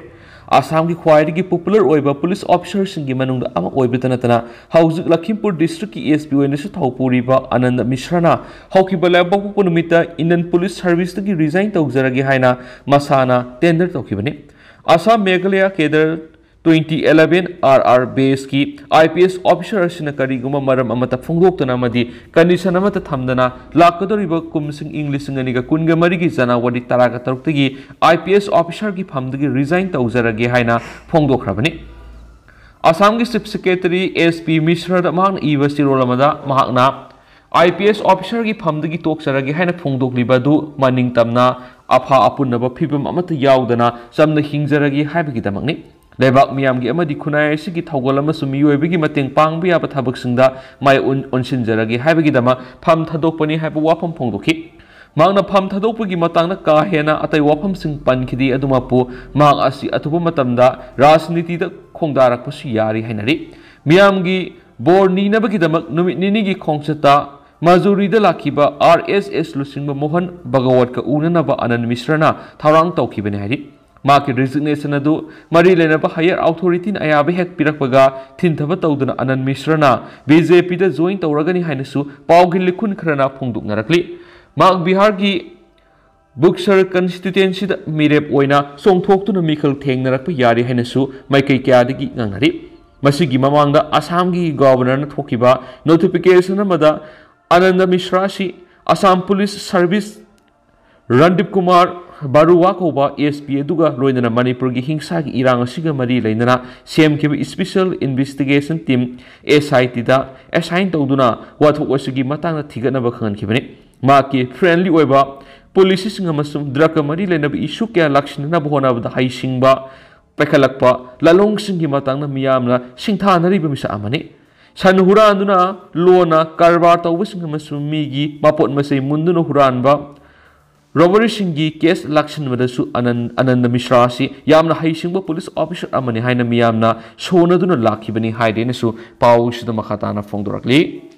ꯑꯁꯥꯝꯒꯤ ꯈ꯭ꯋꯥꯏꯗꯒꯤ ꯄꯣꯄꯨꯂꯔ ꯑꯣꯏꯕ ꯄꯨꯂꯤꯁ ꯑꯣꯐꯤꯁꯥꯔꯁꯤꯡꯒꯤ ꯃꯅꯨꯡꯗ ꯑꯃ ꯑꯣꯏꯕꯇ ꯅꯠꯇꯅ ꯍꯧꯖꯤꯛ ꯂꯈꯤꯝꯄꯨꯔ ꯗꯤꯁꯇ꯭ꯔꯤꯛꯀꯤ ꯑꯦꯁ ꯄꯤ ꯑꯣꯏꯅꯁꯨ ꯊꯧ ꯄꯨꯔꯤꯕ ꯑꯅꯟꯗ ꯃꯤꯁ꯭ꯔꯅ ꯍꯧꯈꯤꯕ ꯂꯩꯕꯥꯛꯄꯣꯛꯄ ꯅꯨꯃꯤꯠꯇ ꯏꯟꯗꯤꯌꯟ ꯄꯨꯂꯤꯁ ꯁꯔꯚꯤꯁꯇꯒꯤ ꯔꯤꯖꯥꯏꯟ ꯇꯧꯖꯔꯒꯦ ꯍꯥꯏꯅ ꯃꯁꯥꯅ ꯇꯦꯟꯗꯔ ꯇꯧꯈꯤꯕꯅꯤ꯫ Assam Meghalaya cadre twenty eleven R R ꯕꯦꯁꯀꯤ ꯑꯥꯏ ꯄꯤ ꯑꯦꯁ ꯑꯣꯐꯤꯁꯥꯔ ꯑꯁꯤꯅ ꯀꯔꯤꯒꯨꯝꯕ ꯃꯔꯝ ꯑꯃꯠꯇ ꯐꯣꯡꯗꯣꯛꯇꯅ ꯑꯃꯗꯤ ꯀꯟꯗꯤꯁꯟ ꯑꯃꯠꯇ ꯊꯝꯗꯅ ꯂꯥꯛꯀꯗꯧꯔꯤꯕ ꯀꯨꯝꯁꯤꯡ ꯏꯪ ꯂꯤꯁꯤꯡ ꯑꯅꯤꯒ ꯀꯨꯟꯒ ꯃꯔꯤꯒꯤ ꯖꯅꯋꯥꯔꯤ ꯇꯔꯥꯒ ꯇꯔꯨꯛꯇꯒꯤ ꯑꯥꯏ ꯄꯤ ꯑꯦꯁ ꯑꯣꯐꯤꯁꯥꯔꯒꯤ ꯐꯝꯗꯒꯤ ꯔꯤꯖꯥꯏꯟ ꯇꯧꯖꯔꯒꯦ ꯍꯥꯏꯅ ꯐꯣꯡꯗꯣꯛꯈ꯭ꯔꯕꯅꯤ꯫ ꯑꯁꯥꯝꯒꯤ ꯆꯤꯐ ꯁꯦꯀ꯭ꯔꯦꯇꯔꯤ ꯑꯦꯁ ꯄꯤ ꯃꯤꯁ꯭ꯔꯗ ꯃꯍꯥꯛꯅ ꯏꯕ ꯆꯦꯔꯣꯜ ꯑꯃꯗ ꯃꯍꯥꯛꯅ ꯑꯥꯏ ꯄꯤ ꯑꯦꯁ ꯑꯣꯐꯤꯁꯔꯒꯤ ꯐꯝꯗꯒꯤ ꯇꯣꯛꯆꯔꯒꯦ ꯍꯥꯏꯅ ꯐꯣꯡꯗꯣꯛꯂꯤꯕ ꯑꯗꯨ ꯃꯅꯤꯡ ꯇꯝꯅ ꯑꯐ ꯑꯄꯨꯟꯅꯕ ꯐꯤꯕꯝ ꯑꯃꯠꯇ ꯌꯥꯎꯗꯅ ꯆꯝꯅ ꯍꯤꯡꯖꯔꯒꯦ ꯍꯥꯏꯕꯒꯤꯗꯃꯛꯅꯤ꯫ ꯂꯩꯕꯥꯛ ꯃꯤꯌꯥꯝꯒꯤ ꯑꯃꯗꯤ ꯈꯨꯟꯅꯥꯏ ꯑꯁꯤꯒꯤ ꯊꯧꯒꯜ ꯑꯃꯁꯨꯡ ꯃꯤꯑꯣꯏꯕꯒꯤ ꯃꯇꯦꯡ ꯄꯥꯡꯕ ꯌꯥꯕ ꯊꯕꯛꯁꯤꯡꯗ ꯃꯥꯏ ꯑꯣꯟ-, ꯑꯣꯟꯁꯤꯟꯖꯔꯒꯦ ꯍꯥꯏꯕꯒꯤꯗꯃꯛ ꯐꯝ ꯊꯥꯗꯣꯛꯄꯅꯤ ꯍꯥꯏꯕ ꯋꯥꯐꯝ ꯐꯣꯡꯗꯣꯛꯈꯤ꯫ ꯃꯍꯥꯛꯅ ꯐꯝ ꯊꯥꯗꯣꯛꯄꯒꯤ ꯃꯇꯥꯡꯗ ꯀꯥ ꯍꯦꯟꯅ ꯑꯇꯩ ꯋꯥꯐꯝꯁꯤꯡ ꯄꯟꯈꯤꯗꯦ꯫ ꯑꯗꯨꯃꯛꯄꯨ ꯃꯍꯥꯛ ꯑꯁꯤ ꯑꯊꯨꯕ ꯃꯇꯝꯗ ꯔꯥꯖꯅꯤꯇꯤꯗ ꯈꯣꯡꯗꯥꯔꯛꯄꯁꯨ ꯌꯥꯔꯤ ꯍꯥꯏꯅꯔꯤ꯫ ꯃꯤꯌꯥꯝꯒꯤ ꯕꯣꯔ ꯅꯤꯅꯕꯒꯤꯗꯃꯛ ꯅꯨꯃꯤꯠ ꯅꯤꯅꯤꯒꯤ ꯈꯣꯡꯆꯠꯇ ꯃꯖꯨꯔꯤꯗ ꯂꯥꯛꯈꯤꯕ ꯑꯥꯔ ꯑꯦꯁ ꯑꯦꯁ ꯂꯨꯆꯤꯡꯕ ꯃꯣꯍꯟ ꯚꯒꯋꯠꯀ ꯎꯅꯅꯕ ꯑꯅꯟ ꯃꯤꯁ꯭ꯔꯅ ꯊꯧꯔꯥꯡ ꯇꯧꯈꯤꯕꯅꯤ ꯍꯥꯏꯔꯤ꯫ ꯃꯍꯥꯛꯀꯤ resignation ꯑꯗꯨ ꯃꯔꯤ ꯂꯩꯅꯕ higher authorityꯅ ꯑꯌꯥꯕ ꯍꯦꯛ ꯄꯤꯔꯛꯄꯒ ꯊꯤꯟꯊꯕ ꯇꯧꯗꯨꯅ ꯑꯅꯟ ꯃꯤꯁ꯭ꯔꯅ ꯕꯤ ꯖꯦ ꯄꯤꯗ join ꯇꯧꯔꯒꯅꯤ ꯍꯥꯏꯅꯁꯨ ꯄꯥꯎꯒꯤ ꯂꯤꯈꯨꯟ ꯈꯔꯅ ꯐꯣꯡꯗꯣꯛꯅꯔꯛꯂꯤ꯫ ꯃꯍꯥꯛ ꯕꯤꯍꯥꯔꯒꯤ ꯕꯨꯛꯁꯔ constituencyꯗ ꯃꯤꯔꯦꯞ ꯑꯣꯏꯅ ꯆꯣꯡꯊꯣꯛꯇꯨꯅ ꯃꯤꯈꯜ ꯊꯦꯡꯅꯔꯛꯄ ꯌꯥꯔꯤ ꯍꯥꯏꯅꯁꯨ ꯃꯥꯏꯀꯩ ꯀꯌꯥꯗꯒꯤ ꯉꯥꯡꯅꯔꯤ꯫ ꯃꯁꯤꯒꯤ ꯃꯃꯥꯡꯗ ꯑꯁꯥꯝꯒꯤ governorꯅ ꯊꯣꯛꯈꯤꯕ notification ꯑꯃꯗ ꯑꯅꯟꯗ ꯃꯤꯁ꯭ꯔꯥ ꯑꯁꯤ ꯑꯁꯥꯝ ꯄꯨꯂꯤꯁ ꯁꯔꯚꯤꯁ ꯔꯟꯗꯤꯞ ꯀꯨꯃꯥꯔ ꯕꯥꯔꯨꯋꯥ ꯀꯧꯕ ꯑꯦꯁ ꯄꯤ ꯑꯗꯨꯒ ꯂꯣꯏꯅꯅ ꯃꯅꯤꯄꯨꯔꯒꯤ ꯍꯤꯡꯁꯥꯒꯤ ꯏꯔꯥꯡ ꯑꯁꯤꯒ ꯃꯔꯤ ꯂꯩꯅꯅ ꯁꯦꯝꯈꯤꯕ special investigation team, S I Tꯗ assign ꯇꯧꯗꯨꯅ ꯋꯥꯊꯣꯛ ꯑꯁꯤꯒꯤ ꯃꯇꯥꯡꯗ ꯊꯤꯒꯠꯅꯕ ꯈꯪꯍꯟꯈꯤꯕꯅꯤ꯫ ꯃꯍꯥꯛꯀꯤ friendly ꯑꯣꯏꯕ policyꯁꯤꯡ ꯑꯃꯁꯨꯡ drugꯀ ꯃꯔꯤ ꯂꯩꯅꯕ issue ꯀꯌꯥ ꯂꯥꯛꯁꯤꯟꯅꯅꯕ ꯍꯣꯠꯅꯕꯗ ꯍꯩꯁꯤꯡꯕ ꯄꯥꯏꯈꯠꯂꯛꯄ ꯂꯥꯂꯣꯡꯁꯤꯡꯒꯤ ꯃꯇꯥꯡꯗ ꯃꯤꯌꯥꯝꯅ ꯁꯤꯡꯊꯥꯅꯔꯤꯕ ꯃꯤꯁꯛ ꯑꯃꯅꯤ꯫ ꯁꯟ ꯍꯨꯔꯥꯟꯗꯨꯅ ꯂꯣꯟꯅ ꯀꯔꯕꯥꯔ ꯇꯧꯕꯁꯤꯡ ꯑꯃꯁꯨꯡ ꯃꯤꯒꯤ ꯃꯄꯣꯠ ꯃꯆꯩ ꯃꯨꯟꯗꯨꯅ ꯍꯨꯔꯥꯟꯕ, robberyꯁꯤꯡꯒꯤ case ꯂꯥꯛꯁꯤꯟꯕꯗꯁꯨ ꯑꯅꯟ-, ꯑꯅꯟꯗ ꯃꯤꯁ꯭ꯔꯥ ꯑꯁꯤ ꯌꯥꯝꯅ ꯍꯩꯁꯤꯡꯕ police officer ꯑꯃꯅꯤ ꯍꯥꯏꯅ ꯃꯤꯌꯥꯝꯅ ꯁꯣꯟꯅꯗꯨꯅ ꯂꯥꯛꯈꯤꯕꯅꯤ ꯍꯥꯏꯔꯦꯅꯁꯨ ꯄꯥꯎꯁꯤꯗ ꯃꯈꯥ ꯇꯥꯅ ꯐꯣꯡꯗꯣꯔꯛꯂꯤ꯫